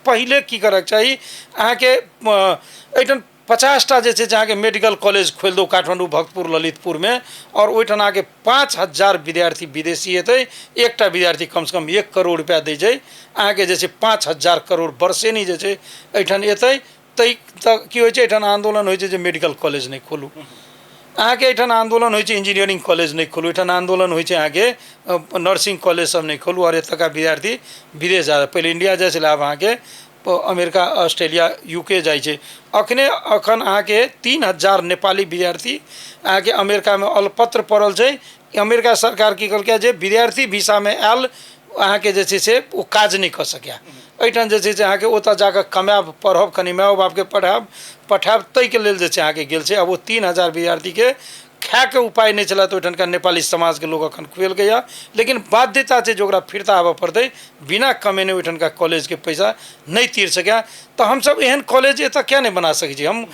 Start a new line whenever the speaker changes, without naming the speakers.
पहिले की करऽके चाही अहाँके? एहिठाम 50टा जे छै से अहाँके मेडिकल कॉलेज खोलि दू काठमाण्डू, भक्तपुर, ललितपुरमे, आओर ओहिठाम अहाँके 5000 विद्यार्थी विदेशी एतै। एकटा विद्यार्थी कमसँ कम 1 करोड़ रुपैआ दै छै। अहाँके जे छै 5000 करोड़ वर्षेनी जे छै एहिठाम एतै। तै तऽ की होइ छै? एहिठाम आन्दोलन होइ छै जे मेडिकल कॉलेज नहि खोलू। अहाँके एहिठाम आन्दोलन होइ छै इंजीनियरिंग कॉलेज नहि खोलू। एहिठाम आन्दोलन होइ छै अहाँके नर्सिंग कॉलेज सब नहि खोलू। आओर एतुका विद्यार्थी विदेश जा, पहिले इंडिया जाइ छलै, आब अहाँके अमेरिका, ऑस्ट्रेलिया, यूके जाइ छै। अखने अखन अहाँके 3000 नेपाली विद्यार्थी अहाँके अमेरिकामे अलपत्र पड़ल छै। अमेरिका सरकार की कहलकै जे विद्यार्थी वीसामे आयल अहाँके जे छै से ओ काज नहि कऽ सकैए। एहिठाम जे छै से अहाँके ओतऽ जाकऽ कमायब, पढ़ब, कनि मायो बापके पढ़ायब पठायब, ताहिके लेल जे छै अहाँके गेल छै। आब ओ 3000 विद्यार्थीके खायके उपाय नहि छलै, तऽ ओहिठामका नेपाली समाजके लोक एखन खुएलकैए, लेकिन बाध्यता छै जे ओकरा फिरता आबऽ पड़तै। बिना कमेने ओहिठामका कॉलेजके पैसा नहि तीर सकैए। तऽ हमसब एहन कॉलेज एतऽ किया नहि बना सकै छी? हम